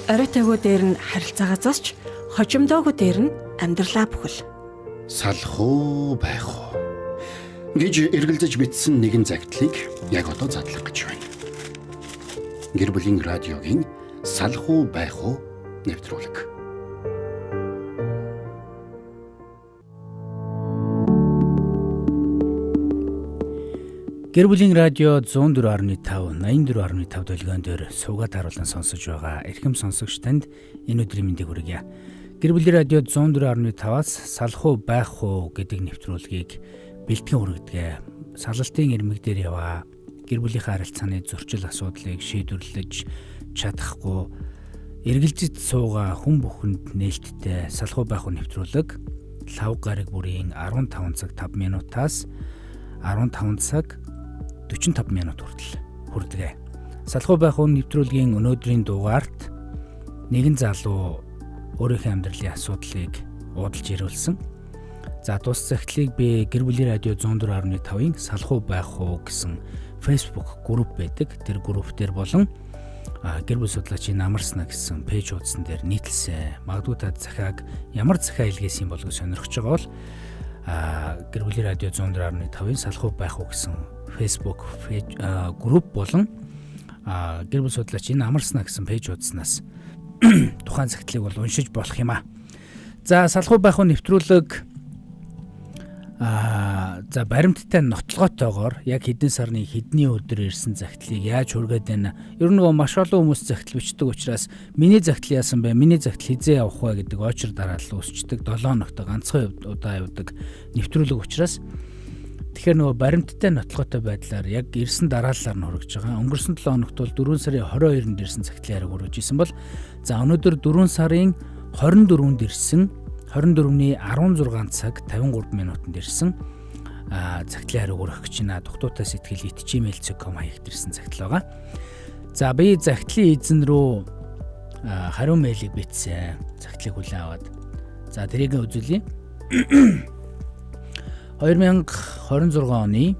Оройтойгоо дээр нь харилцаагаа зосч, хожимдоогоо дээр нь амьдралаа бүхэл. Салах уу байх уу гэж эргэлзэж бичсэн нэгэн загтлыг яг одоо задлах гэж байна. Гэр бүлийн радиогийн Салах уу байх уу нэвтрүүлэг. Гэр бүлийн радио 104.5 84.5 долгион дээр суугаад харуулan сонсож байгаа эрхэм сонсогч танд энэ өдрийн мэндийг хүргье. Гэр бүлийн радио 104.5-аас салах уу байх уу гэдэг нэвтрүүлгийг бэлтгэн хүргэдэг. Салалтын ирмэг дээр яваа гэр бүлийнхээ харилцааны зөрчил асуудлыг шийдвэрлэж чадахгүй эргэлзэж суугаа хүн бүхэнд нээлттэй салах уу байх уу нэвтрүүлэг лав гараг бүрийн 15 цаг 5 минутаас 15 цаг 45 минут хүртэл хүрдэг. Салах уу байх уу нэвтрүүлгийн өнөөдрийн дугаарт нэгэн залуу өөрийнхөө амьдралын асуудлыг уудалж ирүүлсэн. За тус захидлыг би гэр бүлийн радио 104.5-ын салах уу байх уу гэсэн Facebook групп байдаг. Тэр групп дээр болон гэр бүл судлаачийн Намарсна гэсэн пэйж хуудсан дээр нийтлсэн. Магадгүй та захиаг ямар захиа илгээсэн юм бол гэж сонирхож байгаа бол гэр бүлийн радио 104.5-ын салах уу байх уу гэсэн Facebook групп болон гэр бүл судлаач энэ Амарсна гэсэн пэйж хуудаснаас тухайн захидлыг бол уншиж болох юм а. За салах уу байх уу нэвтрүүлэг за баримттай нотлогоотойгоор яг хэдэн сарны хэдний өдөр ирсэн захидлыг яаж хүргээд байна. Ер нь нөгөө маш олон хүмүүс захидал бичдэг учраас миний захидал яасан бэ? Миний захидал хизээ явах вэ гэдэг очир дараалал үүсчдэг. 7 хоногт ганцхан удаа явдаг нэвтрүүлэг учраас тэгэхээр нөгөө баримттай нотлогоотой байдлаар яг ирсэн дарааллаар нь хүргэж байгаа. Өнгөрсөн 7 хоногт бол 4 сарын 22-нд ирсэн захидлын хариу хүргэж исэн бол за өнөөдөр 4 сарын 24-нд ирсэн 24-ний 16 цаг 53 минутанд ирсэн захидлын хариу хүргэх гэж байна. Дугтуутай сэтгэл @gmail.com хаягт ирсэн захидал байгаа. За би захидлын эзэн рүү хариу мэйлийг бичсэн. Захидлыг хүлээн аваад. За тэрийг үзүүлье. 2026 оны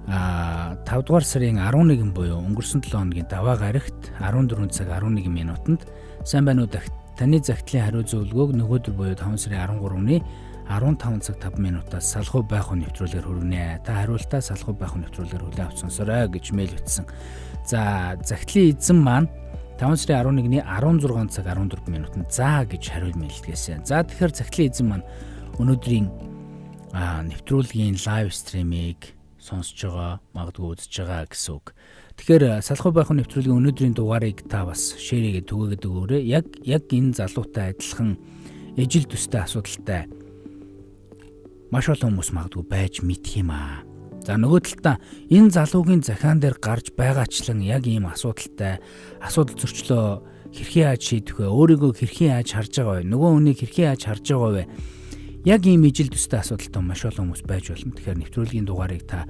5 дугаар сарын 11 буюу өнгөрсөн 7 хоногийн даваа гарагт 14 цаг 11 минутанд сайн байна уу таны захидлын хариу зөвлөгөөг нөгөөдөр буюу 5 сарын 13-ны 15 цаг 5 минутаас салах уу байх уу нэвтрүүлгээр хүргэнэ. Та хариултаа салах уу байх уу нэвтрүүлгээр хүлээн авч сонсорой гэж мэйл бичсэн. За захидлын эзэн маань 5 сарын 11-ний 16 цаг 14 минутанд за гэж хариу мэйлдгээсэн. За тэгэхээр захидлын эзэн маань өнөөдрийн нэвтрүүлгийн live stream ийг сонсож байгаа, магадгүй үзэж байгаа гэсэн үг. Тэгэхээр салах уу байх уу нэвтрүүлгийн өнөөдрийн дугаарыг та бас share хийгээд түгээгээд өгөөрэй. Яг энэ залуутай адилхан ижил төстэй асуудалтай маш олон хүмүүс магадгүй байж мэдх юм аа. За нөгөө талдаа энэ залуугийн захиан дээр гарч байгаачлан яг ийм асуудалтай асуудал зөрчлөө хэрхэн яаж шийдэх вэ? Өөрийгөө хэрхэн яаж харж байгаа вэ? Нөгөө хүнийг хэрхэн яаж харж байгаа вэ? Яг ийм ижил төстэй асуудалтай маш олон хүмүүс байж болно. Тэгэхээр нэвтрүүлгийн дугаарыг та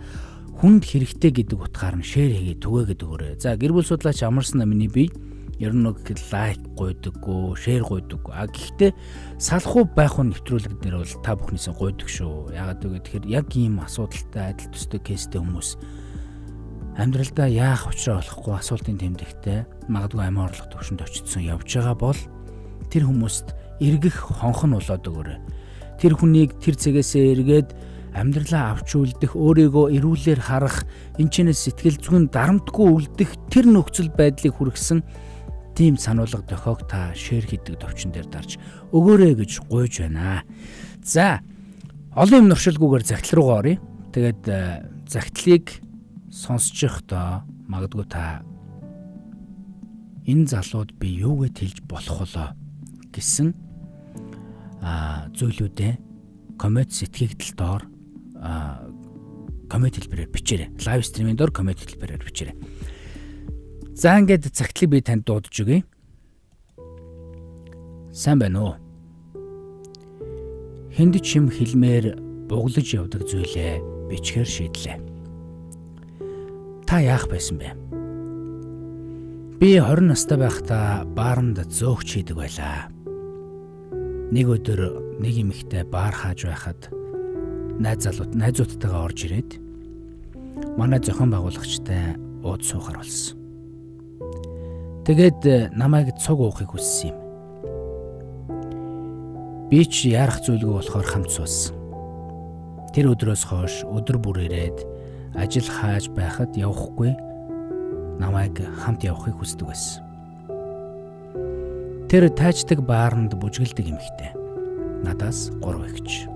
хүнд хэрэгтэй гэдэг утгаар нь share хийгээд түгээгээд өгөөрэй. За гэр бүл судлаач Амарсан миний бие ер нь нэг like гуйдаггүй, share гуйдаггүй. А гэхдээ салах уу байх уу нэвтрүүлэг дээр бол та бүхнээсээ гуйдаг шүү. Яагаад гэвэл тэгэхээр яг ийм асуудалтай адил төстэй case тэй хүмүүс амьдралдаа яах учраа олохгүй асуултын тэмдэгтэй магадгүй амиа орлох төвшөнд очсон явж байгаа бол тэр хүмүүст эргэх хонх нь болоод өгөөрэй. Тэр хүнийг тэр цэгээсээ эргээд амьдралаа авч үлдэх, өөрийгөө эрүүлэр харах, энэ чинээс сэтгэл зүйн дарамтгүй үлдэх тэр нөхцөл байдлыг хүргэсэн тийм сануулга дохиог та share хийдэг товчон дээр дарж өгөөрэй гэж гуйж байна. За олон юм нуршилгүйгээр захидал руугаа оръё. Тэгээд захидлыг сонсож байхдаа магадгүй та энэ залууд би юугээ тэлж болох болоо гэсэн зүйлүүдээ comment сэтгэгдэл доор comment хэлбэрээр бичээрэй. Live stream ийн доор comment хэлбэрээр бичээрэй. За ингээд захидлыг би танд дуудаж өгье. Сайн байна уу? Хүнд ч юм хэлмээр буглаж явдаг зүйлээ бичгээр шийдлээ. Та яах байсан бэ? Би 20 настай байхдаа бааранд зөөгч хийдэг байлаа. Нэг өдөр нэг эмэгтэй баар хааж байхад найзуудтайгаа орж ирээд манай зохион байгуулагчтай ууд суухаар болсон. Тэгээд намайг цуг уухыг хүссэн юм. Би ч яарах зүйлгүй болохоор хамт суусан. Тэр өдрөөс хойш өдөр бүр ирээд ажил хааж байхад явахгүй намайг хамт явахыг хүсдэг байсан. Тэр тайчдаг бааранд бүжгэлдэг эмэгтэй. Надаас 3 эгч.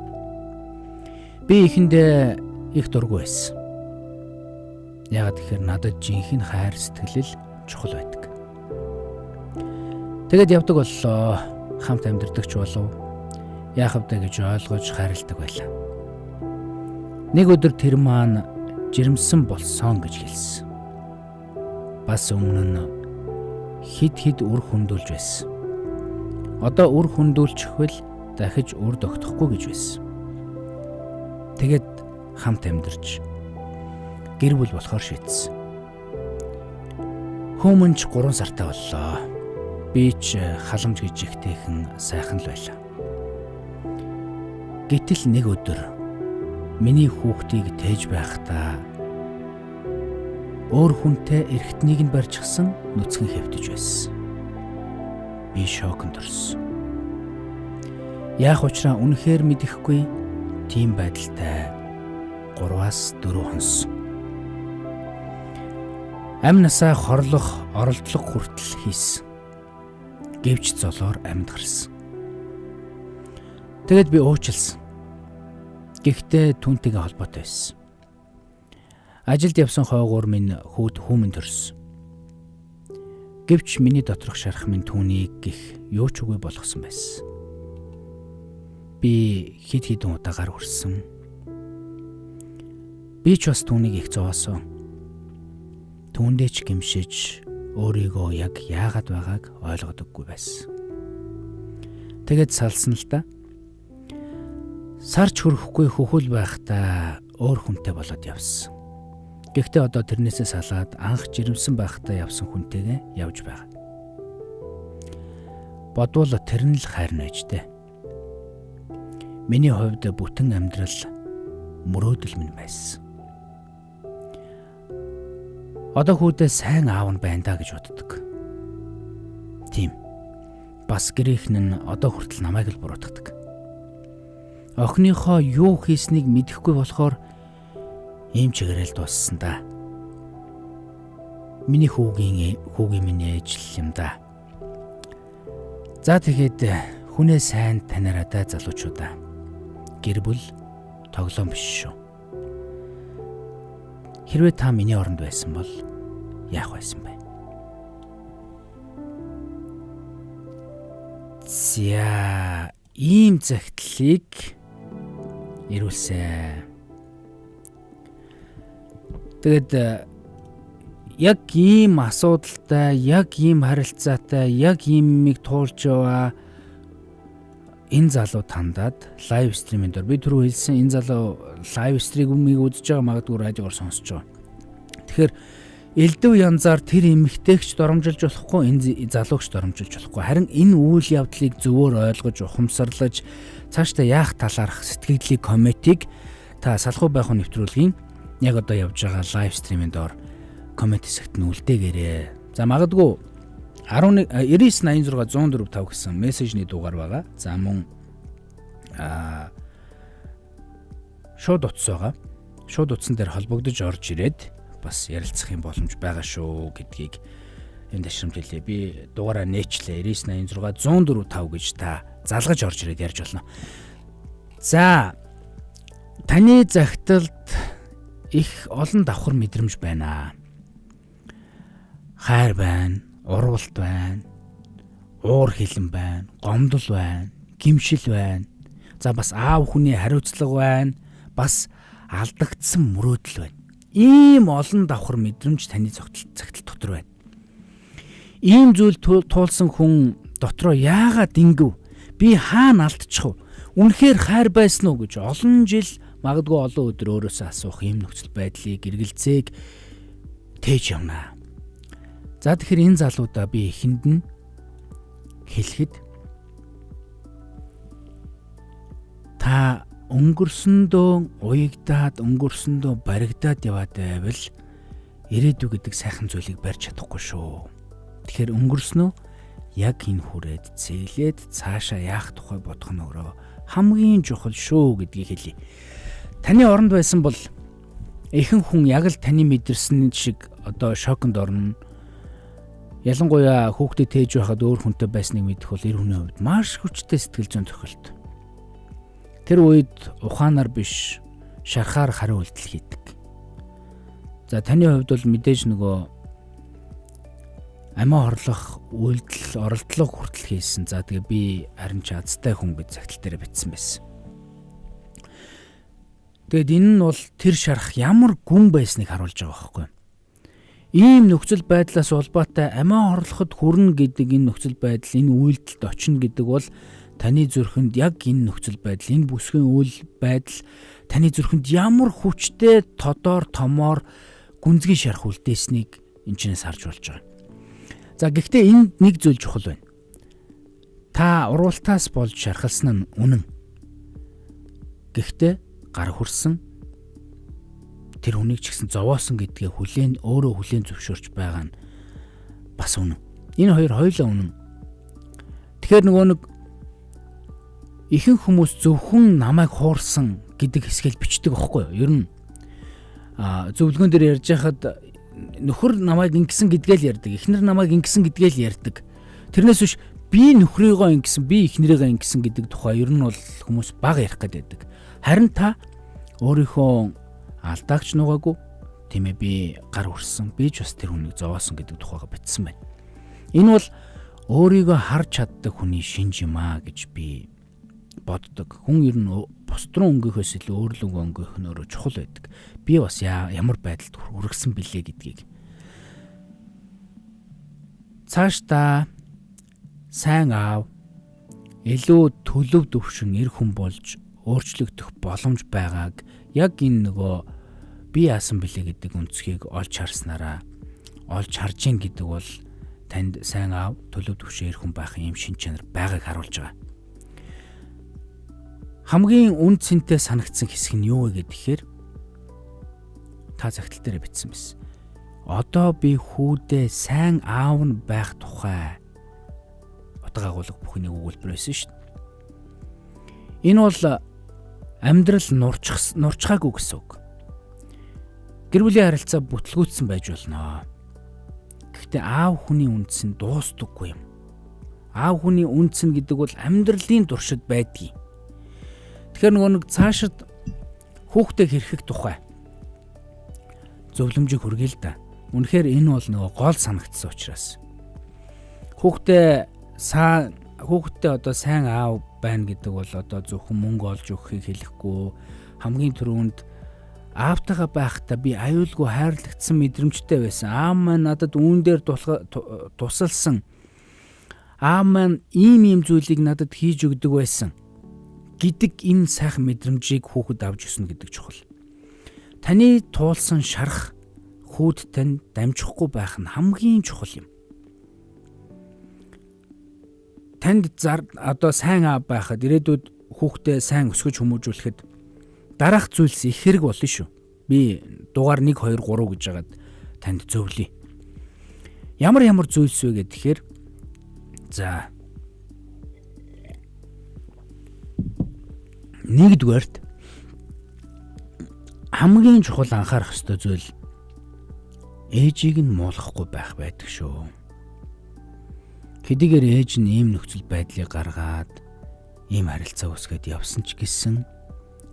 Би эхэндээ их дургүй байсан. Яагаад гэхээр надад жинхэнэ хайр сэтгэл чухал байдаг. Тэгээд явдаг боллоо. Хамт амьдардаг ч болов. Яах вэ гэж ойлгож хайрладаг байлаа. Нэг өдөр тэр маань жирэмсэн болсон гэж хэлсэн. Бас өмнө нь хид хид үр хөндүүлж байсан. Одоо үр хөндүүлчихвэл дахиж үр тогтохгүй гэж байсан. Тэгээд хамт амьдарч гэр бүл болохоор шийдсэн. Хүмүүн ч 3 сартай боллоо. Би ч халамж гэж ихтэйхэн сайхан л байлаа. Гэтэл нэг өдөр миний хүүхдийг тээж байхдаа өөр хүнтэй эргэтнийг нь барьчихсан нүцгэн хэвтэж байсан. Би шоконд орсон. Яах учраа үнэхээр мэдэхгүй тийм байдалтай 3-аас 4 хонсон. Амь насаа хорлох оролдлого хүртэл хийсэн. Гэвч золоор амьд гарсан. Тэгээд би уучлсан. Гэхдээ түүнтэйгээ холбоотой байсан. Ажилд явсан хойгуур минь хүүд хүмүн төрсөн. Гэвч миний доторх шарах минь түүнийг гих юу ч үгүй болгосон байсан. Би хэд хэдэн удаа гар хүрсэн. Би ч бас түүнийг их зовоосон. Түүндээ ч гимшиж өөрийгөө яг яагаад байгааг ойлгодоггүй байсан. Тэгээд салсан л да. Сарч хүрэхгүй хөхөл байхдаа өөр хүнтэй болоод явсан. Гэхдээ одоо тэрнээсээ салаад анх жирэмсэн байхдаа явсан хүнтэйгээ явж байгаа. Бодвол тэр нь л хайр нь байж тээ. Миний хувьд бүтэн амьдрал мөрөөдөл минь байсан. Одоо хүүдээ сайн аав нь байна даа гэж боддог. Тийм. Бас гэрийнхэн нь одоо хүртэл намайг л буруутгадаг. Охиныхоо юу хийснийг мэдэхгүй болохоор ийм чигээрэл дууссан да. Миний хүүгийн минь ээж л юм да. За тэгэхэд хүнээ сайн танаарай да залуучуудаа. Гэр бүл тоглоом биш шүү. Хэрвээ та миний оронд байсан бол яах байсан бэ? За, ийм загтлыг ирүүлсэн. Тэгээд яг ийм асуудалтай, яг ийм харилцаатай, яг ийм юмыг туулж яваа энэ залуу тандаад live stream ийн дор би түрүү хэлсэн энэ залуу live stream ийг үзэж байгаа, магадгүй радиогоор сонсож байгаа. Тэгэхээр элдв янзаар тэр эмэгтэйгч доромжилж болохгүй, энэ залуугч доромжилж болохгүй. Харин энэ үйл явдлыг зөвөр ойлгож, ухамсарлаж цаашдаа яах талаарх сэтгэгдлийг, comment ийг та салхуу байх нэвтрүүлгийн яг одоо явж байгаа live stream ийн дор comment хэсэгт нь үлдээгээрэй. За магадгүй 11 99 86 104 5 гэсэн мессежний дугаар байгаа. За мөн шууд утас байгаа. Шууд утсан дээр холбогдож орж ирээд бас ярилцах юм боломж байгаа шүү гэдгийг энэ ташрамт хэлье. Би дугаараа нээчлээ. 99 86 104 5 гэж та залгаж орж ирээд ярьж болно. За таны загталд их олон давхар мэдрэмж байна. Хайр байна, урвалт байна, уур хилэн байна, гомдол байна, гимшил байна. За бас аав хүний хариуцлага байна, бас алдагдсан мөрөөдөл байна. Ийм олон давхар мэдрэмж таны загтал дотор байна. Ийм зүйл туулсан хүн дотроо яагаад ингэв? Би хаана алдчих вэ? Үнэхээр хайр байсан уу гэж олон жил, магадгүй олон өдөр өөрөөсөө асуух ийм нөхцөл байдлыг, эргэлзээг тээж явна. За тэгэхээр энэ залуудаа би эхэнд нь хэлэхэд та өнгөрсөндөө уягдаад, өнгөрсөндөө баригдаад яваад байвал ирээдүй гэдэг сайхан зүйлийг барьж чадахгүй шүү. Тэгэхээр өнгөрснөө яг энэ хүрээд цээлээд цаашаа яах тухай бодох нь өөрөө хамгийн чухал шүү гэдгийг хэлье. Таны оронд байсан бол ихэнх хүн яг л таны мэдэрсэн шиг одоо шоконд орно. Ялангуяа хүүхдэд тээж байхад өөр хүнтэй байсныг мэдэх бол эр хүний хувьд маш хүчтэй сэтгэл зүйн цохилт. Тэр үед ухаанаар биш шархаар хариу үйлдэл хийдэг. За таны хувьд бол мэдээж нөгөө амиа хорлох үйлдэл оролдлого хүртэл хийсэн. За тэгээ би харин ч азтай хүн гэж загтал дээр бичсэн байсан. Тэгээд энэ нь бол тэр шарах ямар гүн байсныг харуулж байгаа байхгүй юу? Ийм нөхцөл байдлаас улбаатай амиа хорлоход хүрнэ гэдэг энэ нөхцөл байдал, энэ үйлдэлд очино гэдэг бол таны зүрхэнд яг энэ нөхцөл байдал, энэ бүсгийн үйл байдал таны зүрхэнд ямар хүчтэй тодоор томоор гүнзгий шарах үлдээснийг энэ чинээс харж болж байгаа. За гэхдээ энд нэг зүйл чухал байна. Та уруултаас болж шархалсан нь үнэн. Гэхдээ гар хүрсэн тэр хүнийг ч гэсэн зовоосон гэдгээ хүлээн өөрөө хүлээн зөвшөөрч байгаа нь бас үнэн. Энэ хоёр хоёулаа үнэн. Тэгэхээр нөгөө нэг ихэнх хүмүүс зөвхөн намайг хуурсан гэдэг хэсгээл бичдэг аахгүй юу? Ер нь зөвлөгөөн дээр ярьж байхад нөхөр намайг ингэсэн гэдгээл ярьдаг. Эхнэр намайг ингэсэн гэдгээл ярьдаг. Тэрнээс биш би нөхрийгөө ингэсэн, би эхнэрийгөө ингэсэн гэдэг тухай ер нь бол хүмүүс бага ярих гээд байдаг. Харин та өөрийнхөө алдаагч нугаагүй, тийм ээ, би гар хүрсэн, би ч бас тэр хүнийг зовоосон гэдэг тухайга бичсэн байна. Энэ бол өөрийгөө харж чаддаг хүний шинж юм аа гэж би боддог. Хүн ер нь бусд руу өнгөхөөс илүү өөрлөгөө өнгөх нь өөрөө чухал байдаг. Би бас ямар байдалд хүргэсэн бilé гэдгийг. Цаашдаа сайн аав илүү төлөв төвшин эр хүн болж өөрчлөгдөх боломж байгааг яг энэ нөгөө би яасан бilé гэдэг өнцгийг олж харснараа олж харж гин гэдэг бол танд сайн аав төлөв төвшин эр хүн байх юм шин чанар байгааг харуулж байгаа. Хамгийн үн цэнтэй санагдсан хэсэг нь юу вэ гэхээр та загтал дээр бичсэн байсан. Одоо би хүүдээ сайн аав нь байх тухай утга агуулга бүхний өгүүлбэр байсан шүү дээ. Энэ бол амьдрал нурчхаагүй гэсэн үг. Гэр бүлийн харилцаа бүтлгүүцсэн байж болно. Гэхдээ аав хүний үндэс нь дуустдаггүй юм. Аав хүний үндэс нь гэдэг бол амьдралын туршид байдгийг. Тэгэхээр нөгөө нэг цаашид хүүхдээ хэрхэх тухай зөвлөмжийг хүргэе л да. Үнэхээр энэ бол нөгөө гол санагдсан учраас. Хүүхдээ одоо сайн аав байна гэдэг бол одоо зөвхөн мөнгө олж өгөхийг хэлэхгүй, хамгийн түрүүнд аавтайгаа байхдаа би аюулгүй хайрлагдсан мэдрэмжтэй байсан. Аав маань надад үүн дээр тусалсан. Аав маань ийм зүйлийг надад хийж өгдөг байсан гэдэг энэ сайхан мэдрэмжийг хүүхэд авч өснө гэдэг чухал. Таны туулсан шарах хүүд тань дамжихгүй байх нь хамгийн чухал юм. Танд одоо сайн аав байхад ирээдүйд хүүхдээ сайн өсгөж хүмүүжүүлэхэд дараах зүйлс их хэрэг болно шүү. Би дугаар 1 2 3 гэж хагаад танд зөвлөе. Ямар ямар зүйлс вэ гэхээр за нэгдүгээрт хамгийн чухал анхаарах ёстой зүйл ээжийг нь муулахгүй байх байдаг шүү. Хэдийгээр ээж нь ийм нөхцөл байдлыг гаргаад ийм харилцаа үүсгээд явсан ч гэсэн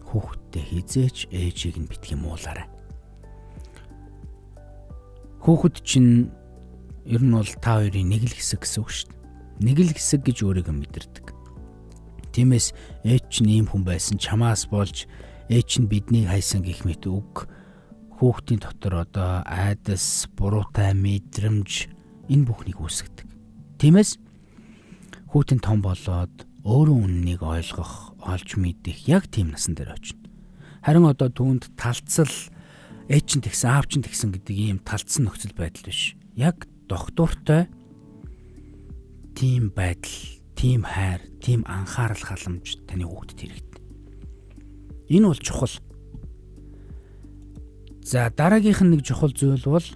хүүхэдтэй хизээч ээжийг нь битгий муулаарай. Хүүхэд чинь ер нь бол та хоёрын нэг л хэсэг гэсэн үг шүү дээ. Нэг л хэсэг гэж өөрийгөө мэдэрдэг. Тиймээс ээж чинь ийм хүн байсан чамаас болж ээж чинь биднийг хайсан гэх мэт үг хүүхдийн дотор одоо айдас, буруутай мэдрэмж энэ бүхнийг үүсгэдэг. Тиймээс хүүхдийн том болоод өөрөө үннийг ойлгох, олж мэдэх яг тийм насан дээр очино. Харин одоо түүнд талцал ээж чинь тэгсэн, аав чинь тэгсэн гэдэг ийм талцсан нөхцөл байдал биш. Яг доктортой тийм байдал, тийм хайр, тийм анхаарал халамж таны хүүхдэд хэрэгтэй. Энэ бол чухал. За дараагийнх нь нэг чухал зүйл бол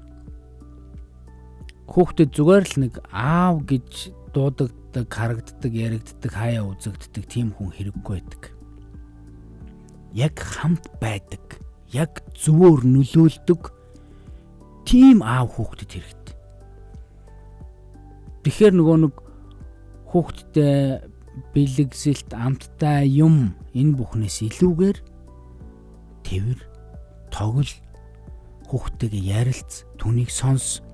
Хүүхдэд зүгээр л нэг аав гэж дуудагддаг, харагддаг, яригддаг, хаяа үзэгддэг тийм хүн хэрэггүй байдаг. Яг хамт байдаг, яг зөвөөр нөлөөлдөг тийм аав хүүхдэд хэрэгтэй. Тэгэхээр нөгөө нэг хүүхдтэй бэлэгсэлт, амттай юм энэ бүхнээс илүүгээр тэвэр, тогл, хүүхдтэйгээ ярилц, түүнийг сонс,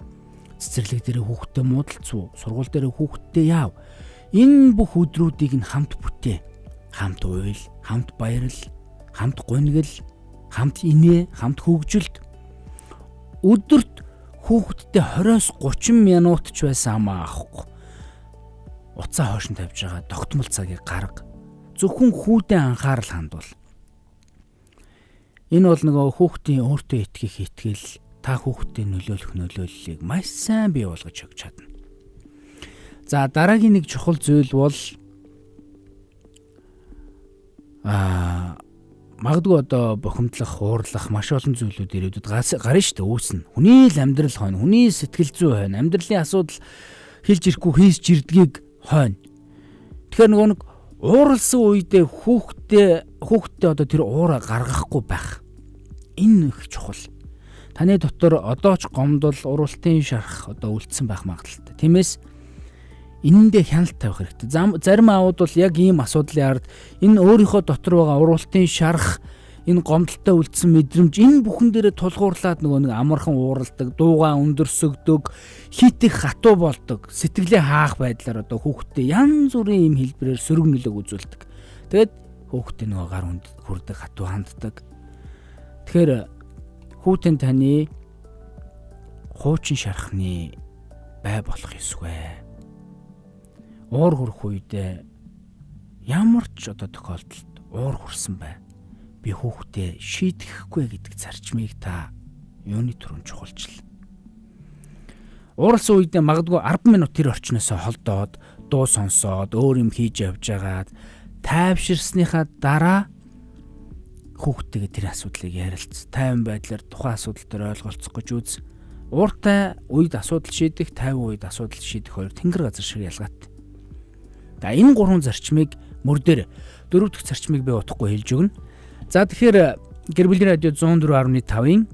цэцэрлэг дээр хүүхдтэй муудалцуу, сургууль дээр хүүхдтэй яав. Энэ бүх өдрүүдийг нь хамт бүтээ. Хамт уйл, хамт баярл, хамт гунигл, хамт инээ, хамт хөгжилт. Өдөрт хүүхдтэй 20-30 минут ч байсан хамаа авахгүй. Уцаа хойш нь тавьж байгаа тогтмол цагийг гарга. Зөвхөн хүүдээ анхаарал хандуул. Энэ бол нөгөө хүүхдийн өөртөө итгэх итгэл, та хүүхдэд нөлөөлөх нөлөөллийг маш сайн бий болгож өгч чадна. За дараагийн нэг чухал зүйл бол магадгүй одоо бухимдлах, уурлах маш олон зүйлүүд ирээдүйд гарна шүү дээ, үүснэ. Хүний л амьдрал хойно, хүний сэтгэл зүй хойно, амьдралын асуудал хэлж ирэхгүй хийсч ирдгийг хойно. Тэгэхээр нөгөө нэг ууралсан үедээ хүүхдтэй одоо тэр уураа гаргахгүй байх. Энэ их чухал. Таны дотор одоо ч гомдол, уралтын шарх одоо үлдсэн байх магадлалтай. Тиймээс энэндээ хяналт тавих хэрэгтэй. Зарим аауд бол яг ийм асуудлын ард энэ өөрийнхөө дотор байгаа уралтын шарх, энэ гомдолтой үлдсэн мэдрэмж энэ бүхэн дээрээ тулгуурлаад нөгөө нэг амархан ууралдаг, дуугаа өндөрсөгдөг, хит их хатуу болдог, сэтгэлээ хаах байдлаар одоо хүүхдтэй янз бүрийн юм хэлбэрээр сөрөг нөлөөг үзүүлдэг. Тэгээд хүүхдээ нөгөө гар хүрдэг, хатуу ханддаг. Тэгэхээр хүүтэн таны хуучин шархны бай болох ёсгүй. Уур хүрэх үедээ ямар ч одоо тохиолдолд уур хүрсэн бай. Би хүүхдээ шийдэхгүй гэдэг зарчмыг та юуны түрүүнд чухалчил. Ууралсан үедээ магадгүй 10 минут тэр орчноосоо холдоод, дуу сонсоод, өөр юм хийж явж байгаад тайвширсныхаа дараа хүүхдтэйгээ тэр асуудлыг ярилц. Тайван байдлаар тухайн асуудал дээр ойлголцох гэж үз. Ууртай үед асуудал шийдэх, тайван үед асуудал шийдэх хоёр тэнгэр газар шиг ялгаатай. За энэ гурван зарчмыг мөр дээр дөрөв дэх зарчмыг би утгагүй хэлж өгнө. За тэгэхээр гэр бүлийн радио 104.5-ын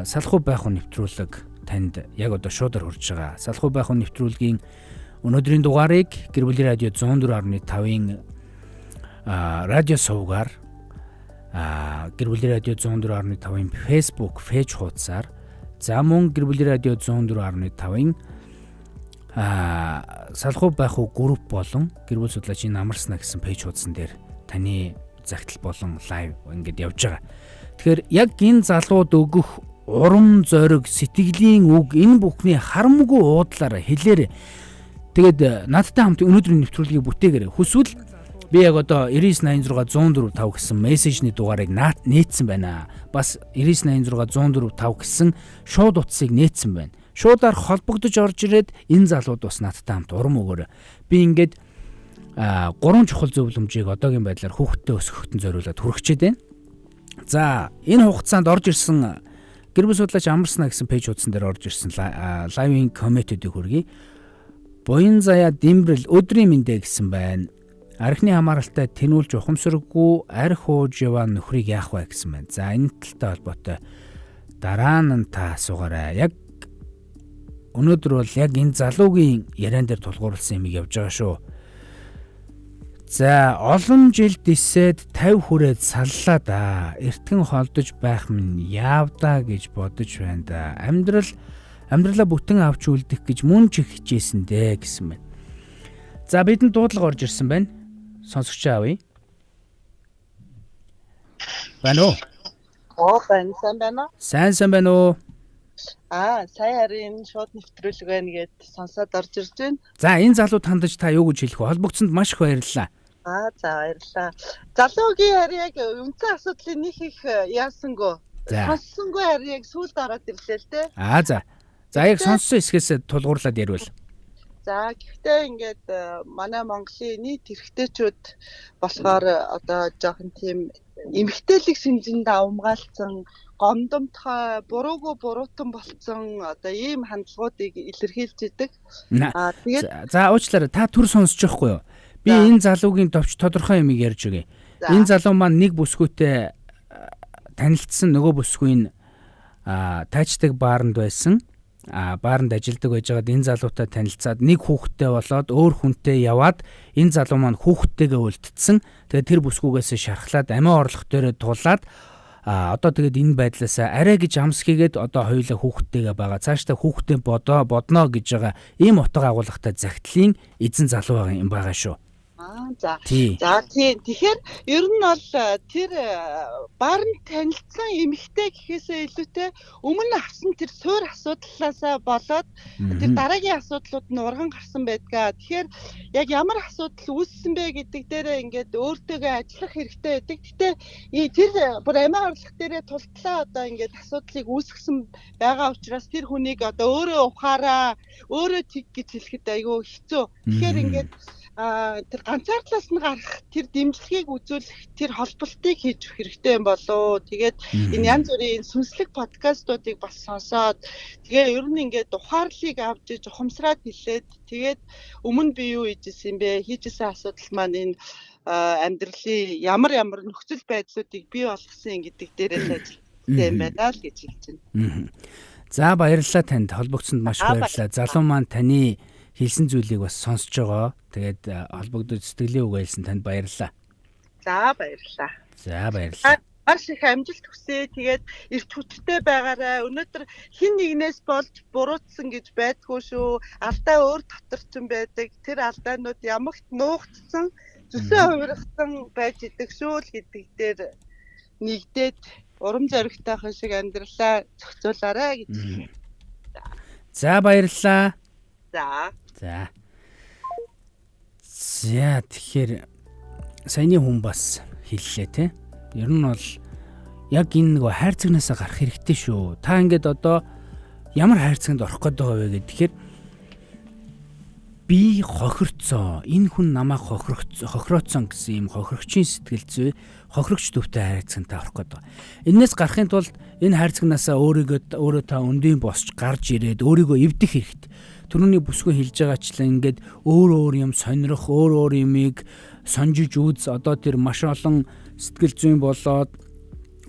салхуу байх уу нэвтрүүлэг танд яг одоо шуудаар хүрж байгаа. Салхуу байх уу нэвтрүүлгийн өнөөдрийн дугаарыг гэр бүлийн радио 104.5-ын радио сувгаар гэр бүлийн радио 104.5-ын Facebook пэйж хуудасаар, за мөн гэр бүлийн радио 104.5-ын салхуу байх уу групп болон гэр бүл судлаачийн намарсна гэсэн пэйж хуудсан дээр таны загтал болон лайв ингээд явж байгаа. Тэгэхээр яг энэ залууд өгөх урам зориг, сэтгэлийн үг энэ бүхний харамгүй уудлаараа хэлээрэй. Тэгээд надтай хамт өнөөдрийн нэвтрүүлгийг бүтээгээрэй. Хүсвэл би яг одоо 9986 104 5 гэсэн мессежний дугаарыг нээсэн байна. Бас 9986 104 5 гэсэн шууд утсыг нээсэн байна. Шуудаар холбогдож орж ирээд энэ залууд бас надтай хамт урам өгөөрэй. Би ингээд гурван чухал зөвлөмжийг одоогийн байдлаар хүүхдтэй өсгөхтөн зориулаад хүргэчээд байна. За энэ хугацаанд орж ирсэн гэр бүл судлаач амарсна гэсэн пэйж хуудсан дээр орж ирсэн лайвын комментүүдийг хүргэе. Буян заяа Димбрэл өдрийн мэндэ гэсэн байна. Архины хамааралтай тэнүүлж ухамсаргүй арх ууж яваа нөхрийг яах вэ гэсэн байна. За энэ талтай холбоотой дараа нь та асуугаарай. Яг өнөөдөр бол яг энэ залуугийн яриан дээр тулгуурласан юм явж байгаа шүү. За олон жил дисээд 50 хүрээд саллаа да. Эртгэн холдож байх минь яавдаа гэж бодож байна да. Амьдралаа бүтэн авч үлдэх гэж мөн ч хичээсэн дээ гэсэн байна. За бидэнд дуудлага орж ирсэн байна. Сонсогч аавъя. Байна уу? Оо байна, сайн байна уу? Сайн байна уу? Сая харин шууд нэвтрүүлэг байна гэд сонсоод орж ирж байна. За энэ залууд хандаж та юу гэж хэлэх вэ? Холбогдсонд маш их баярлалаа. За баярлалаа. Залуугийн харин яг үндсэн асуудлыг нэг их яасангүй. Сонссонгүй харин яг сүүлд ороод ирлээ л дээ. За. За яг сонссон хэсгээс тулгуурлаад ярил. За гэхдээ ингээд манай Монголын нийт эрэгтэйчүүд болохоор одоо жоохон тийм эмэгтэйлэг шинжинд авмгаалцсан Гомдомтгой, буруугүй буруутан болцсон одоо ийм хандлагуудыг илэрхийлж идэг. Аа тэгээд за уучлаарай, та түр сонсож байхгүй юу? Би энэ залуугийн товч тодорхой юмыг ярьж өгье. Энэ залуу маань нэг бүсгүйтэй танилцсан, нөгөө бүсгүй нь тайчдаг бааранд байсан. Бааранд ажилдаг байжгаад энэ залуутай танилцаад нэг хүүхэдтэй болоод өөр хүнтэй яваад энэ залуу маань хүүхэдтэйгээ үлдсэн. Тэгээд тэр бүсгүйгээс шархлаад амиа орлох дээрээ тулаад одоо тэгээд энэ байдлаасаа арай гэж амс хийгээд одоо хоёулаа хүүхэдтэйгээ байгаа. Цаашдаа хүүхдээ бодноо гэж байгаа ийм утга агуулгатай загтлын эзэн залуу байгаа юм байгаа шүү. За. За тийм. Тэгэхээр ер нь бол тэр бааранд танилцсан эмэгтэй гэхээсээ илүүтэй өмнө авсан тэр суур асуудлаасаа болоод тэр дараагийн асуудлууд нь урган гарсан байдгаа. Тэгэхээр яг ямар асуудал үүссэн бэ гэдэг дээрээ ингээд өөртөөгөө ажиллах хэрэгтэй байдаг. Гэтэ тэр бүр амиа орлох дээрээ тултлаа одоо ингээд асуудлыг үүсгэсэн байгаа учраас тэр хүнийг одоо өөрөө ухаараа, өөрөө тэг гэж хэлэхэд айгүй хэцүү. Тэгэхээр ингээд тэр ганцаардлаас нь гарах тэр дэмжлэгийг үзүүлэх тэр холболтыг хийж өгөх хэрэгтэй юм болоо. Тэгээд энэ янз бүрийн сүнслэг подкастуудыг бас сонсоод тэгээ ер нь ингээд ухаарлыг авч иж ухамсараад хэлээд тэгээд өмнө би юу хийжсэн юм бэ? Хийжсэн асуудал маань энэ амьдралын ямар ямар нөхцөл байдлуудыг бий болгосон гэдэг дээрээ л ажиллах юм байна л гэж хэлж байна. За баярлалаа танд, холбогдсонд маш баярлалаа. Залуу маань таны хэлсэн зүйлийг бас сонсож байгаа. Тэгээд холбогдож сэтгэлийн үг хэлсэн танд баярлалаа. За баярлалаа. За баярлалаа. Маш их амжилт хүсье. Тэгээд эрч хүчтэй байгаарай. Өнөөдөр хэн нэгнээс болж буруутсан гэж байдгүй шүү. Алдаа өөр дотор ч юм байдаг. Тэр алдаанууд ямагт нуугдсан, зүсээ хувиргасан байж идэг шүү л гэдэг дээр нэгдээд урам зоригтойхон шиг амьдралаа зохицуулаарай гэж. За баярлалаа. За. За. За тэгэхээр саяны хүн бас хэллээ те. Ер нь бол яг энэ нөгөө хайрцагнаасаа гарах хэрэгтэй шүү. Та ингээд одоо ямар хайрцагт орох гээд байгаа вэ гэхээр би хохирцоо. Энэ хүн намайг хохирооцсон гэсэн юм хохирогчийн сэтгэл зүй, хохирогч төвтэй хайрцагтаа орох гээд байгаа. Энээс гарахын тулд энэ хайрцагнаасаа өөрөө та өндийн босч гарч ирээд өөрийгөө эвдэх хэрэгтэй. Төрөний бүсгүй хэлж байгаачлан ингээд өөр өөр юм сонирх, өөр өөр юмыг сонжиж үз. Одоо тэр маш олон сэтгэл зүйн болоод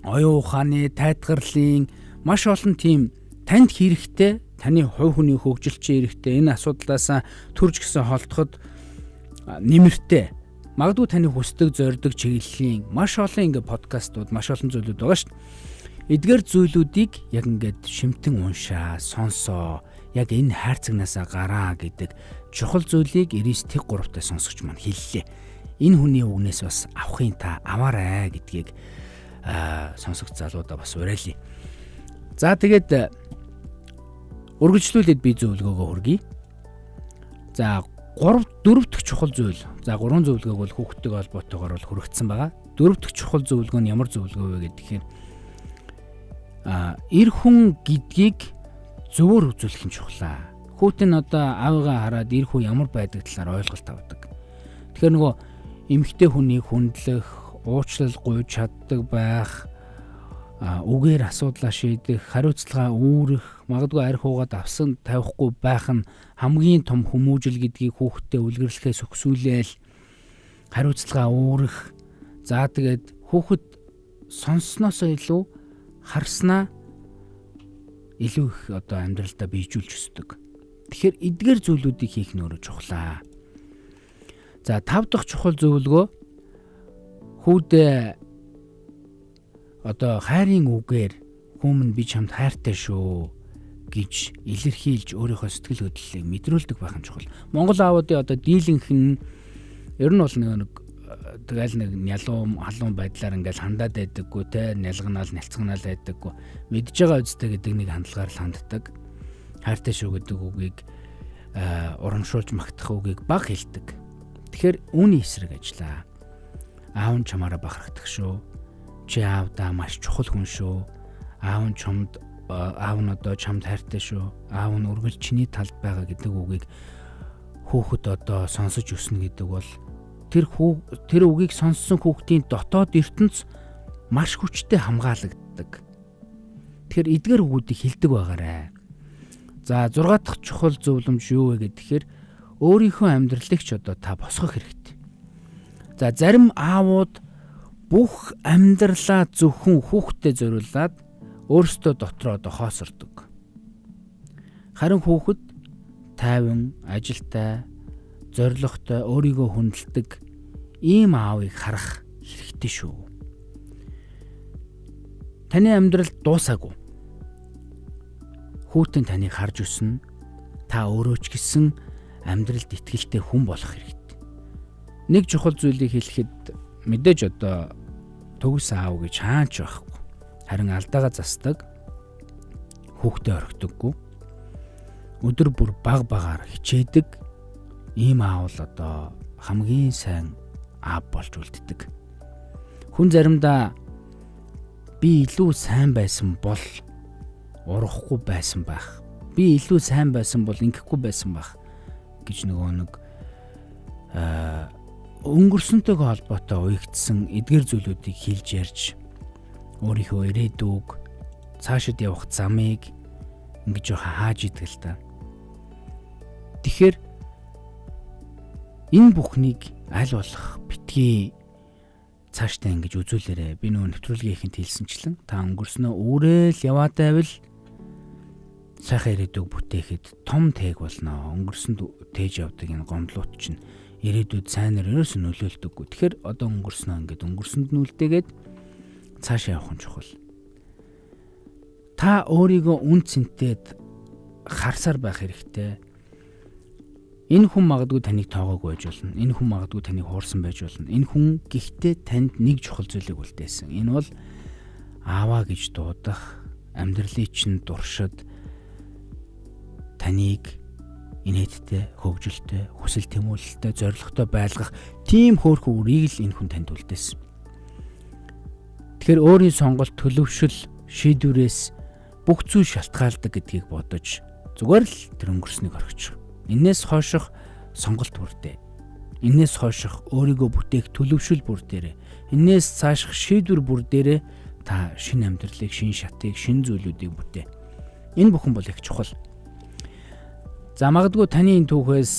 оюун ухааны, тайтгарлын маш олон тийм танд хэрэгтэй, таны хувь хүний хөгжилчин хэрэгтэй. Энэ асуудлаасаа төрж гисэн холдоход нэмэртэй. Магадгүй таны хүсдэг, зорддог чиглэлийн маш олон ингээд подкастууд, маш олон зүйлүүд байгаа шүү дээ. Эдгээр зүйлүүдийг яг ингээд шимтэн уншаа, сонсоо. Яг энэ хайрцагнаасаа гараа гэдэг чухал зүйлийг 99 тэг 3-тай сонсогч маань хэллээ. Энэ хүний үгнээс бас авахын та аваарай гэдгийг сонсогч залуудаа бас уриалъя. За тэгээд үргэлжлүүлээд би зөвлөгөөгөө хүргэе. За 3 4 дахь чухал зүйл. За 3 зөвлөгөөг бол хүүхдтэйг холбоотойгоор бол хүргэсэн байгаа. 4 дахь чухал зөвлөгөө нь ямар зөвлөгөө вэ гэхээр эр хүн гэдгийг зөвөр үзүүлэх нь чухлаа. Хүүтэн одоо аавыгаа хараад эр хүн ямар байдаг талаар ойлголт авдаг. Тэгэхээр нөгөө эмэгтэй хүнийг хүндлэх, уучлал гуйж чаддаг байх, үгээр асуудлаа шийдэх, хариуцлага үүрэх, магадгүй арх уугаад авсан тавихгүй байх нь хамгийн том хүмүүжил гэдгийг хүүхдтэд үлгэрлэхээс өгсүүлээл хариуцлага үүрэх. За тэгээд хүүхэд сонссноосоо илүү харснаа илүү их одоо амьдралдаа биежүүлж өсдөг. Тэгэхээр эдгээр зүйлүүдийг хийх нь өөрөө чухлаа. За 5 дахь чухал зөвлөгөө хүүдээ одоо хайрын үгээр хүмүүн би чамд хайртай шүү гэж илэрхийлж өөрийнхөө сэтгэл хөдлөлийг мэдрүүлдэг байх нь чухал. Монгол аавуудын одоо дийлэнх нь ер нь бол нэг тэгэл нэг нялуун халуун байдлаар ингээл хандаад байдаггүй те, нялганаал нялцганаал байдаггүй. Мэдж байгаа үстэй гэдэг нэг хандлагаар л ханддаг. Хайртай шүү гэдэг үгийг урамшуулж магтах үгийг баг хэлдэг. Тэгэхээр үүний эсрэг ажиллаа. Аав нь чамаараа бахархдаг шүү. Чи аавдаа маш чухал хүн шүү. Аав нь чамд аав нь одоо чамд хайртай шүү. Аав нь үргэлж чиний талд байгаа гэдэг үгийг хүүхэд одоо сонсож өснө гэдэг бол тэр үгийг сонссон хүүхдийн дотоод ертөнц маш хүчтэй хамгаалагддаг. Тэгэхээр эдгээр үгүүдийг хэлдэг байгаарэ. За 6 дахь чухал зөвлөмж юу вэ гэхээр өөрийнхөө амьдралыг ч одоо та босгох хэрэгтэй. За зарим аавууд бүх амьдралаа зөвхөн хүүхдэд зориулаад өөрсдөө дотроо одоо хоосордог. Харин хүүхэд тайван, ажилтай, зоригтой, өөрийгөө хүндэлдэг ийм аавыг харах хэрэгтэй шүү. Таны амьдрал дуусаагүй. Хүүтэн таныг харж өснө. Та өөрөө ч гэсэн амьдралд итгэлтэй хүн болох хэрэгтэй. Нэг чухал зүйлийг хэлэхэд мэдээж одоо төгс аав гэж хаач байхгүй. Харин алдаагаа застдаг, хүүхдээ орхидоггүй. Өдөр бүр баг багаар хичээдэг ийм аав л одоо хамгийн сайн аав болж үлддэг. Хүн заримдаа би илүү сайн байсан бол урахгүй байсан байх. Би илүү сайн байсан бол ингэхгүй байсан байх гэж нөгөө нэг өнгөрсөнтэйгээ холбоотой уягдсан эдгэр зүйлүүдийг хэлж ярьж өөрийнхөө ирээдүг цаашид явах замыг ингэж жоохон хааж идэг л та. Тэгэхээр энэ бүхнийг аль болох битгий цаашдаа ингэж үзүүлээрэ. Би нөгөө нэвтрүүлгийн ихэнд хэлсэнчлэн та өнгөрснөө үүрэл яваад байвал сайхан ирээдүг бүтээхэд том тээг болно. Өнгөрсөнд тээж явдаг энэ гомдлууд чинь ирээдүйд сайнаар ерөөсөө нөлөөлдөггүй. Тэгэхээр одоо өнгөрснөө ингээд өнгөрсөнд нүлдээгээд цаашаа явах нь чухал. Та өөрийгөө үн цэнтэд харсаар байх хэрэгтэй. Энэ хүн магадгүй таныг тоогоогүй байж болно. Энэ хүн магадгүй таныг хуурсан байж болно. Энэ хүн гэхдээ танд нэг чухал зүйлийг үлдээсэн. Энэ бол ааваа гэж дуудах, амьдралын чинь туршид таныг инээдтэй, хөгжилтэй, хүсэл тэмүүлэлтэй, зоригтой байлгах тийм хөөрхөн үрийг л энэ хүн танд үлдээсэн. Тэгэхээр өөрийн сонголт, төлөвшөл, шийдвэрээс бүх зүйл шалтгаалдаг гэдгийг бодож зүгээр л тэр өнгөрснийг орхичих. Энээс хойших сонголт бүр дээ. Энээс хойших өөрийгөө бүтээх төлөвшөл бүр дээрээ. Энээс цааших шийдвэр бүр дээрээ та шинэ амьдралыг, шинэ шатыг, шинэ зүйлүүдийг бүтээ. Энэ бүхэн бол их чухал. За магадгүй таны энэ түүхээс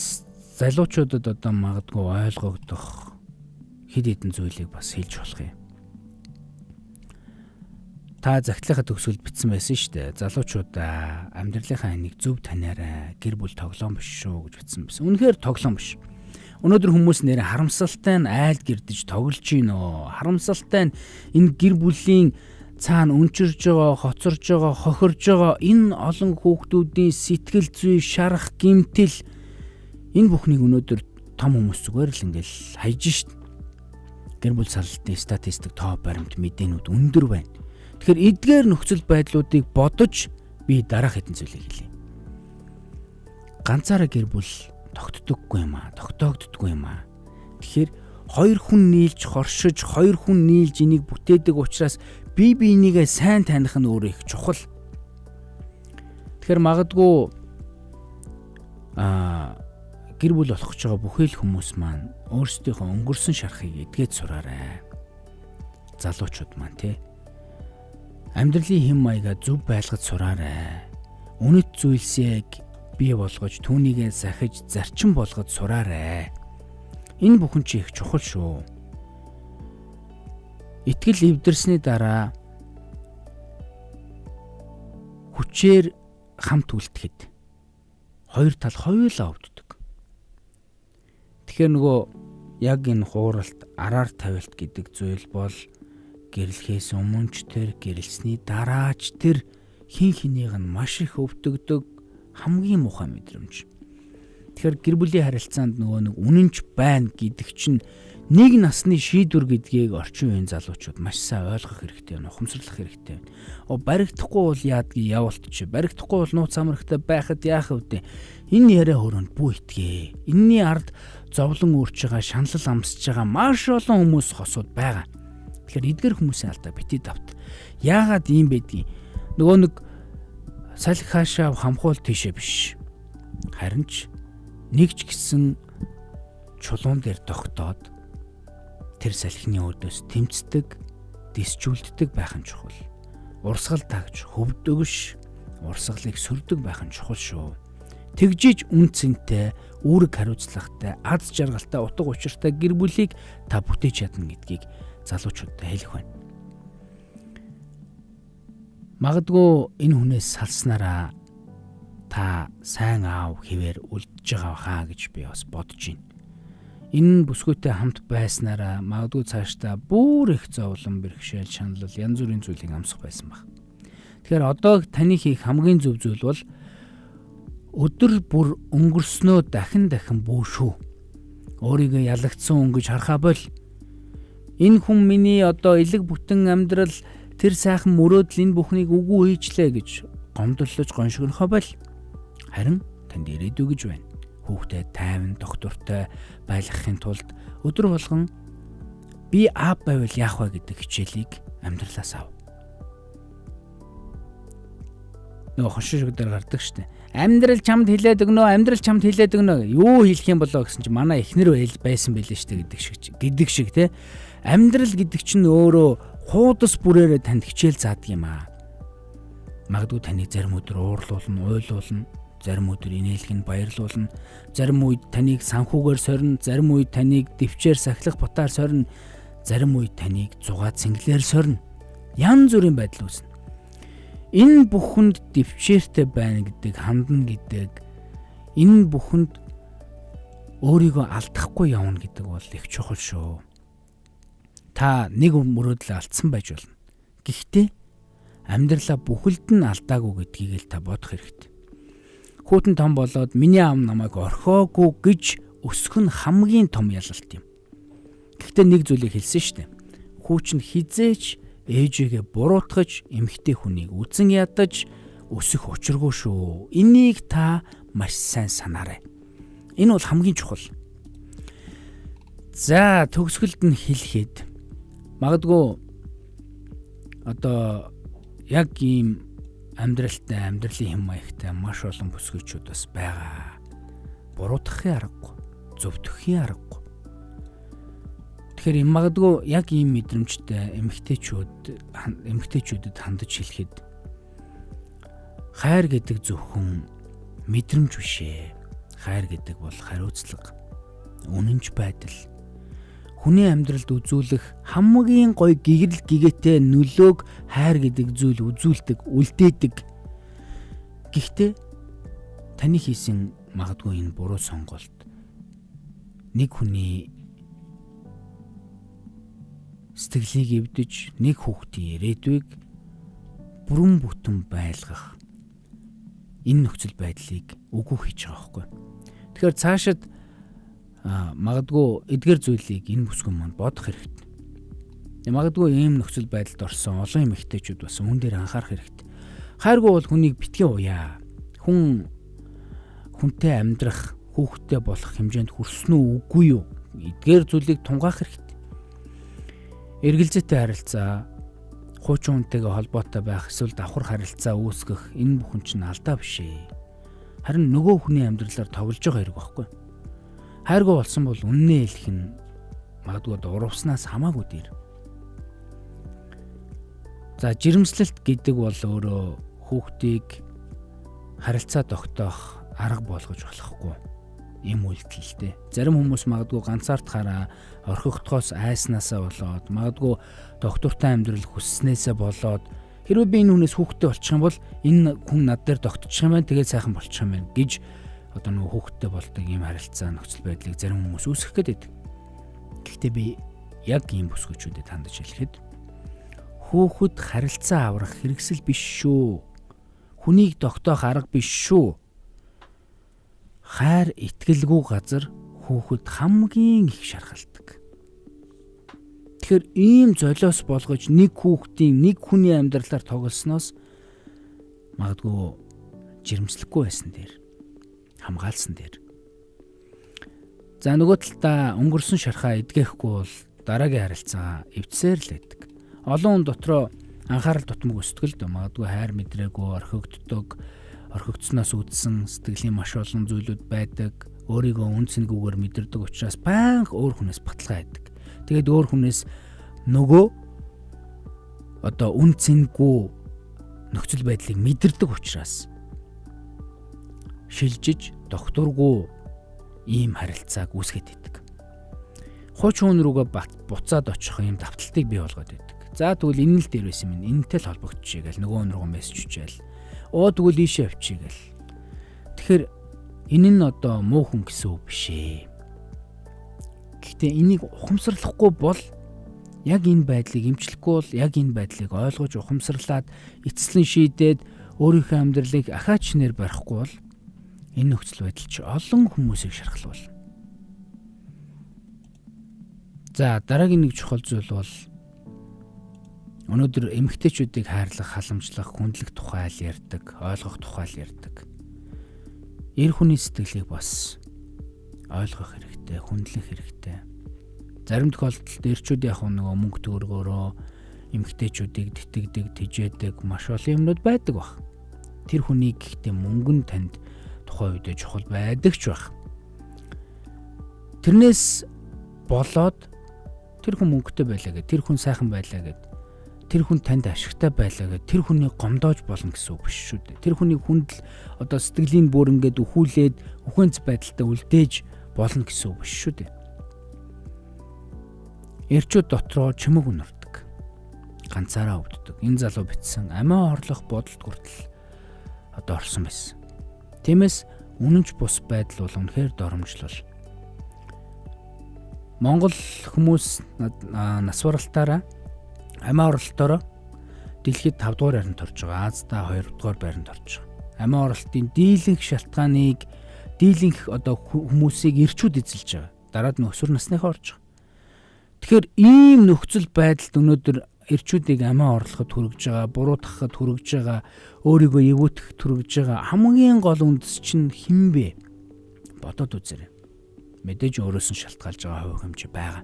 залуучуудад одоо магадгүй ойлгогдох хэд хэдэн зүйлийг бас хэлж болох юм. Та загтлынхаа төгсгөлд бичсэн байсан шүү дээ. Залуучуудаа амьдралынхаа энийг зөв таниарай. Гэр бүл тоглоом биш шүү гэж бичсэн байсан. Үнэхээр тоглоом биш. Өнөөдөр хүмүүс нэрээ харамсалтай нь айлд гэрдэж тоглож гинөө. Харамсалтай нь энэ гэр бүлийн цаана өнчирж байгаа, хоцорж байгаа, хохирж байгаа энэ олон хүүхдүүдийн сэтгэл зүй, шарах, гэмтэл энэ бүхнийг өнөөдөр том хүмүүс зүгээр л ингээл хайж шít. Гэр бүл салалтын статистик, тоо баримт, мэдээнүүд өндөр байна. Тэгэхээр эдгээр нөхцөл байдлуудыг бодож би дараах хэдэн зүйлийг хэлье. Ганцаараа гэр бүл тогтдоггүй юм аа, тогтоогддоггүй юм аа. Тэгэхээр хоёр хүн нийлж хоршиж, хоёр хүн нийлж энийг бүтээдэг учраас бие биенийгээ сайн таних нь өөрөө их чухал. Тэгэхээр магадгүй гэр бүл болох гэж байгаа бүхэл хүмүүс маань өөрсдийнхөө өнгөрсөн шарахыг эдгээд сураарай. Залуучууд маань тий. Амьдралын хэм маягаа зөв байлгаж сураарай. Үнэт зүйлсийг бий болгож түүнийгээ сахиж зарчим болгож сураарай. Энэ бүхэн чи их чухал шүү. Итгэл эвдэрсний дараа хүчээр хамт үлдэхэд хоёр тал хоёулаа өвддөг. Тэгэхээр нөгөө яг энэ хууралт, араар тавилт гэдэг зүйл бол гэрлэхээс өмнө ч тэр, гэрэлсний дараа ч тэр хин хинийг нь маш их өвдөгдөг хамгийн муухай мэдрэмж. Тэгэхээр гэр бүлийн харилцаанд нөгөө нэг үнэнч байна гэдэг чинь нэг насны шийдвэр гэдгийг орчин үеийн залуучууд маш сайн ойлгох хэрэгтэй байна, ухамсарлах хэрэгтэй байна. Баригдахгүй бол яадгийг явуулт чи, баригдахгүй бол нууц амрагтай байхад яах вэ? Энэ яриа хөрөнд бүү итгээ. Энийний ард зовлон өөрч байгаа, шаналл амсж байгаа маш олон хүмүүс хосууд байгаа. Тэгэхээр эдгэр хүмүүсийн алдаа бити давт. Яагаад ийм байдгийг? Нөгөө нэг салхи хаашаа хамхуул тийшээ биш. Харин ч нэг ч гэсэн чулуун дээр тогтоод тэр салхины өөдөөс тэмцдэг, дисчүүлддэг байх нь чухал. Урсгал тагж хөвдөгш урсгалыг сөрдөг байх нь чухал шүү. Тэгжиж үн цэнтэй, үүрэг хариуцлагатай, аз жаргалтай, утга учиртай гэр бүлийг та бүтээж чадна гэдгийг залуучуудад хэлэх байна. Магадгүй энэ хүнээс салснараа та сайн аав хэвээр үлдэж байгаа хаа гэж би бас бодож байна. Энэ бүсгүйтэй хамт байснараа магадгүй цаашдаа бүр их зовлон, бэрхшээл, шаналл, янз бүрийн зүйлийг амсах байсан баг. Тэгэхээр одоо таны хийх хамгийн зөв зүйл бол өдөр бүр өнгөрснөө дахин дахин бүүшүү. Өөрийгөө ялагдсан хүн гэж харахаа боль. Энэ хүн миний одоо элэг бүтэн амьдрал, тэр сайхан мөрөөдөл, энэ бүхнийг үгүй хийчлээ гэж гомдлож гоншигнохоо боль. Харин танд ирээдүй гэж байна. Хүүхдээ тайван доктортой байлгахын тулд өдөр болгон би аав байвал яах вэ гэдэг хичээлийг амьдралаас ав. Нөгөө хошин шиг дээр гардаг штэ. Амьдрал чамд хилээд өгнө, амьдрал чамд хилээд өгнө. Юу хэлэх юм болоо гэсэн чинь манай эхнэр байсан байлээ штэ гэдэг шиг те. Амьдрал гэдэг чинь өөрөө хуудас бүрээрээ танд хичээл заадаг юм аа. Магадгүй таныг зарим өдөр уурлуулна, уйлуулна, зарим өдөр инээлэх нь баярлуулна, зарим үед таныг санхүүгээр сорино, зарим үед таныг дэвчээр сахилах бутаар сорино, зарим үед таныг зугаа цэнгэлээр сорино. Ян зүрийн байдал үүснэ. Энэ бүхэнд дэвчээртэй байна гэдэг, хандна гэдэг, энэ бүхэнд өөрийгөө алдахгүй явна гэдэг бол их чухал шүү. Та нэг мөрөөдлөө алдсан байж болно. Гэхдээ амьдралаа бүхэлд нь алдаагүй гэдгийг л та бодох хэрэгтэй. Хүүтэн том болоод миний аав намайг орхиогүй гэж өсөх нь хамгийн том ялалт юм. Гэхдээ нэг зүйлийг хэлсэн шүү дээ. Хүү чинь хизээч ээжигээ буруутгаж, эмэгтэй хүнийг үзэн ядаж өсөх учиргүй шүү. Энийг та маш сайн санаарай. Энэ бол хамгийн чухал. За, төгсгөлд нь хэлэхэд магадгүй одоо яг ийм амьдралтай, амьдралын хэм маягтай маш олон бүсгүйчүүд бас байгаа. Буруутгахын аргагүй, зөвтгөхийн аргагүй. Тэгэхээр энэ магадгүй яг ийм мэдрэмжтэй эмэгтэйчүүдэд хандаж хэлэхэд хайр гэдэг зөвхөн мэдрэмж биш ээ. Хайр гэдэг бол хариуцлага, үнэнч байдал. Хүний амьдралд үзүүлэх хамгийн гоё гэгэрэл гэгээтэй нөлөөг хайр гэдэг зүйл үзүүлдэг, үлдээдэг. Гэхдээ таны хийсэн магадгүй энэ буруу сонголт нэг хүний сэтгэлийг эвдэж, нэг хүүхдийн ирээдүйг бүрэн бүтэн байлгах энэ нөхцөл байдлыг үгүй хийж байгаа байхгүй. Тэгэхээр цаашид магадгүй эдгээр зүйлийг энэ бүсгүй маань бодох хэрэгтэй. Магадгүй ийм нөхцөл байдалд орсон олон эмэгтэйчүүд бас үүн дээр анхаарах хэрэгтэй. Хайргүй бол хүнийг битгий уяа. Хүн хүнтэй амьдрах, хүүхэдтэй болох хэмжээнд хүрсэн үү үгүй юу? Эдгээр зүйлийг тунгаах хэрэгтэй. Эргэлзээтэй харилцаа, хуучин хүнтэйгээ холбоотой байх, эсвэл давхар харилцаа үүсгэх энэ бүхэн чинь алдаа биш ээ. Харин нөгөө хүний амьдралаар тоглож байгаа хэрэг байхгүй. Хайргүй болсон бол үннээ хэлэх нь магадгүй урвснаас хамаагүй дээр. За, жирэмслэлт гэдэг бол өөрөө хүүхдийг харилцаа тогтоох арга болгож болохгүй юм үйлдэл л дээ. Зарим хүмүүс магадгүй ганцаардахаараа орхигдохоос айснаасаа болоод, магадгүй доктортой амьдрал хүсснээсээ болоод, хэрвээ би энэ хүнээс хүүхэдтэй болчих юм бол энэ хүн над дээр тогтчих юм байна, тэгээд сайхан болчих юм байна гэж одоо нөгөө хүүхэдтэй болдог ийм харилцаа нөхцөл байдлыг зарим хүмүүс үүсгэх гээд байдаг. Гэхдээ би яг ийм бүсгүйчүүдэд хандаж хэлэхэд хүүхэд харилцаа аврах хэрэгсэл биш шүү. Хүнийг тогтоох арга биш шүү. Хайр итгэлгүй газар хүүхэд хамгийн их шархалдаг. Тэгэхээр ийм золиос болгож нэг хүүхдийн, нэг хүний амьдралаар тоглосноос магадгүй жирэмслэхгүй байсан дээр, хамгаалсан дээр. За, нөгөө талдаа өнгөрсөн шархаа эдгэхгүй бол дараагийн харилцаа эвдсээр л байдаг. Олон хүн дотроо анхаарал дутмаг өсдөг л дээ. Магадгүй хайр мэдрээгүй, орхигддог, орхигдсноос үүдсэн сэтгэлийн маш олон зүйлүүд байдаг. Өөрийгөө үн цэнгүүгээр мэдэрдэг учраас байнга өөр хүнээс баталгаа хийдэг. Тэгээд өөр хүнээс нөгөө одоо үн цэнгүү нөхцөл байдлыг мэдэрдэг учраас шилжиж докторгүй ийм харилцааг үүсгээд идэг. Хуучин хүн рүүгээ буцаад очих ийм давталтыг бий болгоод идэг. За тэгвэл энэ л дээр байсан юм. Энэтэй л холбогдчихъя гэл нөгөө хүн рүүгээ мессеж өчөөл. Оо тэгвэл ийшээ явчихъя гэл. Тэгэхээр энэ нь одоо муу хүн гэсэн үг биш ээ. Гэхдээ энийг ухамсарлахгүй бол яг энэ байдлыг эмчлэхгүй бол яг энэ байдлыг ойлгож ухамсарлаад эцэслэн шийдээд өөрийнхөө амьдралыг ахаач нэр барихгүй бол энэ нөхцөл байдал чи олон хүмүүсийг шархлуул. За дараагийн нэг чухал зүйл бол өнөөдөр эмэгтэйчүүдийг хайрлах, халамжлах, хүндлэх тухай л ярьдаг, ойлгох тухай л ярьдаг. Эр хүний сэтгэлийг бас ойлгох хэрэгтэй, хүндлэх хэрэгтэй. Зарим тохиолдолд эрчүүд яг нөгөө мөнгө төгрөгөөрөө эмэгтэйчүүдийг тэтгэдэг, тэжээдэг маш олон юмнууд байдаг баг. Тэр хүнийг гэхдээ мөнгө нь танд тухайн үедээ чухал байдаг ч байх. Тэрнээс болоод тэр хүн мөнгөтэй байлаа гэд, тэр хүн сайхан байлаа гэд, тэр хүн танд ашигтай байлаа гэд, тэр хүнийг гомдоож болно гэсэн үг биш шүү дээ. Тэр хүнийг хүндэл одоо сэтгэлийн бүр ингээд өхүүлээд үхэнц байдалтай үлдээж болно гэсэн үг биш шүү дээ. Эрчүүд дотроо чимэг үнэрдэг. Ганцаараа өвддөг. Энэ залуу битсэн амиа орлох бодолд хүртэл одоо орсон байсан. Тиймээс үнэнч бус байдал бол үнэхээр доромжлол. Монгол хүмүүс нас баралтаараа амиа орлолтоороо дэлхийд 5 дугаар байранд орж байгаа. Азда 2 дугаар байранд орж байгаа. Амиа орлолтын дийлэнх шалтгааныг дийлэнх одоо хүмүүсийг эрчүүд эзэлж байгаа. Дараад нь өсвөр насныхаа орж байгаа. Тэгэхээр ийм нөхцөл байдалд өнөөдөр эрчүүдийг амиа орлоход хүргэж байгаа, буруутгахад хүргэж байгаа, өөрийгөө эвүүтгэхэд хүргэж байгаа хамгийн гол үндэс чинь хэн бэ? Бодоод үзээрэй. Мэдээж өөрөөс нь шалтгаалж байгаа хувь хэмжээ байгаа.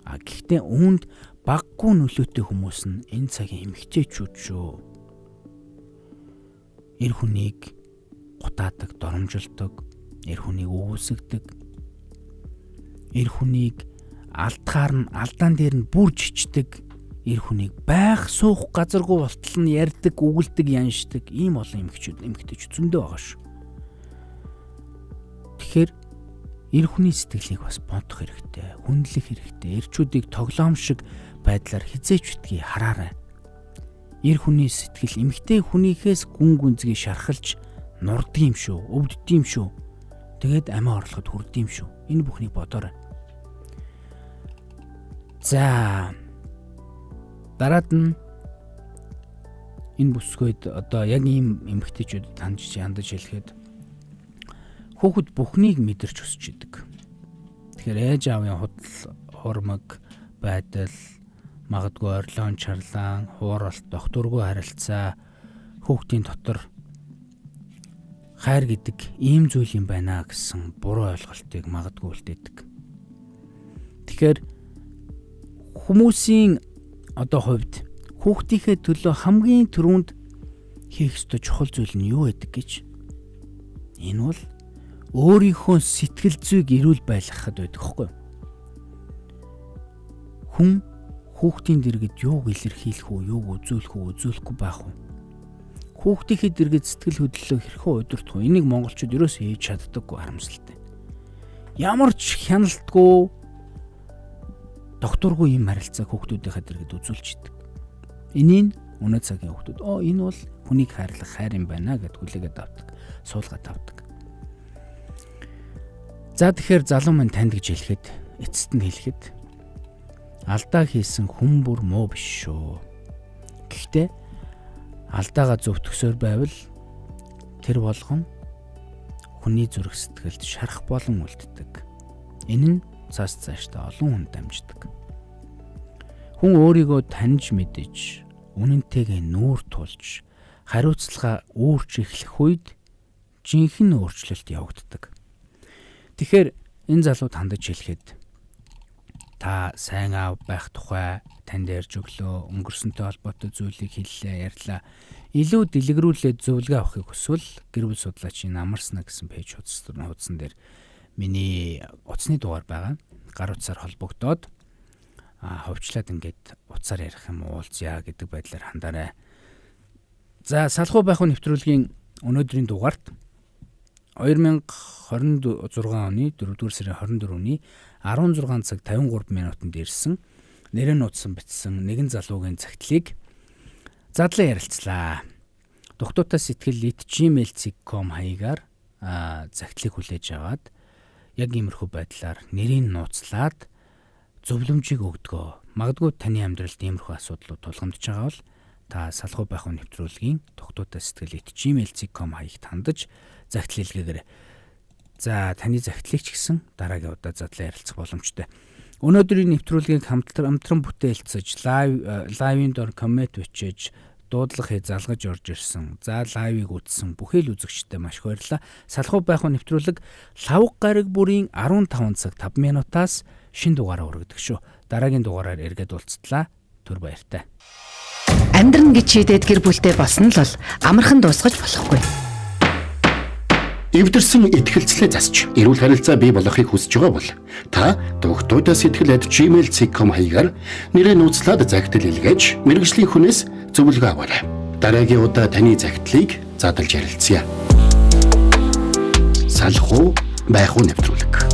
А гэхдээ үүнд баггүй нөлөөтэй хүмүүс нь энэ цагийн эмэгтэйчүүд шүү. Эр хүнийг гутаадаг, доромжилдог, эр хүнийг өвсгдөг, эр хүнийг алдахаар нь алдаан дээр нь бүр чичдэг, эр хүнийг байх суух газаргүй болтол нь ярьдаг, үгэлдэг, янждаг ийм олон эмэгтэйчүүд зөндөө байгаа шүү. Тэгэхээр эр хүний сэтгэлийг бас бодох хэрэгтэй, хүндлэх хэрэгтэй. Эрчүүдийг тоглоом шиг байдлаар хизээч битгий хараарай. Эр хүний сэтгэл эмэгтэй хүнийхээс гүн гүнзгий шархалж нурдаг юм шүү, өвддөг юм шүү. Тэгээд амиа орлоход хүрдэг юм шүү. Энэ бүхнийг бодоорой. За дараад нь энэ бүсгүйд одоо яг ийм эмэгтэйчүүдэд хандж яндаж хэлэхэд хүүхэд бүхнийг мэдэрч өсөж идэг. Тэгэхээр ээж аавын худал, хурмаг, байдал, магадгүй орлоон чарлаан, хууралт, докторгүй харилцаа хүүхдийн дотор хайр гэдэг ийм зүйл юм байна гэсэн буруу ойлголтыг магадгүй үлдээдэг. Тэгэхээр хүмүүсийн одоо хувьд хүүхдийнхээ төлөө хамгийн түрүүнд хийх ёстой чухал зүйл нь юу байдаг гэж? Энэ бол өөрийнхөө сэтгэл зүйг эрүүл байлгахад байдаг хөөхгүй юу? Хүн хүүхдийн дэргэд юуг илэрхийлэх үү, юуг үзүүлэх үү, үзүүлэхгүй байх уу? Хүүхдийнхээ дэргэд сэтгэл хөдлөлөө хэрхэн удирдах вэ? Энийг монголчууд ерөөсөө хийж чаддаггүй, харамсалтай. Ямар ч хяналтгүй, докторгүй ийм харилцааг хүүхдүүдийнхээ дэргэд үзүүлж идэг. Энийг өнөө цагийн хүүхдүүд оо энэ бол хүнийг хайрлах хайр юм байна гэд хүлээгээд авдаг, суулгаад авдаг. За тэгэхээр залуу маань танд гэж хэлэхэд, эцэст нь хэлэхэд алдаа хийсэн хүн бүр муу биш шүү. Гэхдээ алдаагаа зөвтгсөөр байвал тэр болгон хүний зүрх сэтгэлд шарах болон үлддэг. Энэ нь цааш цаашдаа олон хүн дамждаг. Хүн өөрийгөө таньж мэдэж, үнэнтэйгээ нүүр тулж, хариуцлага үүрч эхлэх үед жинхэнэ өөрчлөлт явагддаг. Тэгэхээр энэ залууд хандаж хэлэхэд та сайн аав байх тухай танд ярьж өглөө, өнгөрсөнтэй холбоотой зүйлийг хэллээ, ярьлаа. Илүү дэлгэрүүлээд зөвлөгөө авахыг хүсвэл гэр бүл судлаачийн Амарсна гэсэн пэйж хуудсан дээр миний утасны дугаар байгаа. Гар утсаар холбогдоод ховчлаад ингээд утсаар ярих юм уулзъя гэдэг байдлаар хандаарай. За, салхуу байх уу нэвтрүүлгийн өнөөдрийн дугаарт 2026 оны 4-р сарын 24-ний 16 цаг 53 минутанд ирсэн нэрээ нууцсан бичсэн нэгэн залуугийн цагтлыг задлан ярилцлаа. Дугтуйтай сэтгэл @gmail.com хаягаар загтлыг хүлээж аваад яг иймэрхүү байдлаар нэрийг нууцлаад зөвлөмжийг өгдгөө. Магадгүй таны амьдралд иймэрхүү асуудлууд тулгамдж байгаа бол та салхуу байх уу нэвтрүүлгийн дугтуйтай сэтгэл @gmail.com хаягт хандаж загтал илгээгээрэй. За, таны загтлыг ч гэсэн дараагийн удаа задлан ярилцах боломжтой. Өнөөдрийн нэвтрүүлгийг хамтран бүтээлцэж, live-ын дор коммент бичиж, дуудлага хий залгаж орж ирсэн. За, live-ыг үзсэн бүхий л үзэгчдэд маш их баярлалаа. Салхуу байх уу нэвтрүүлэг лавг гараг бүрийн 15 цаг 5 минутаас шин дугаараа өргөдөг шүү. Дараагийн дугаараар эргээд уулзтлаа. Түр баяртай. Амьдрна гэж шийдээд гэр бүлтэй болсон л бол амархан дуусгаж болохгүй. Эвдэрсэн итгэлцлээ засч эрүүл харилцаа бий болгохыг хүсэж байгаа бол та дугтуйдаа сэтгэл @gmail.com хаягаар нэрээ нууцлаад загтал илгээж мэргэжлийн хүнээс зөвлөгөө аваарай. Дараагийн удаа таны загтлыг задлж ярилцъя. Салах уу байх уу нэвтрүүлэг.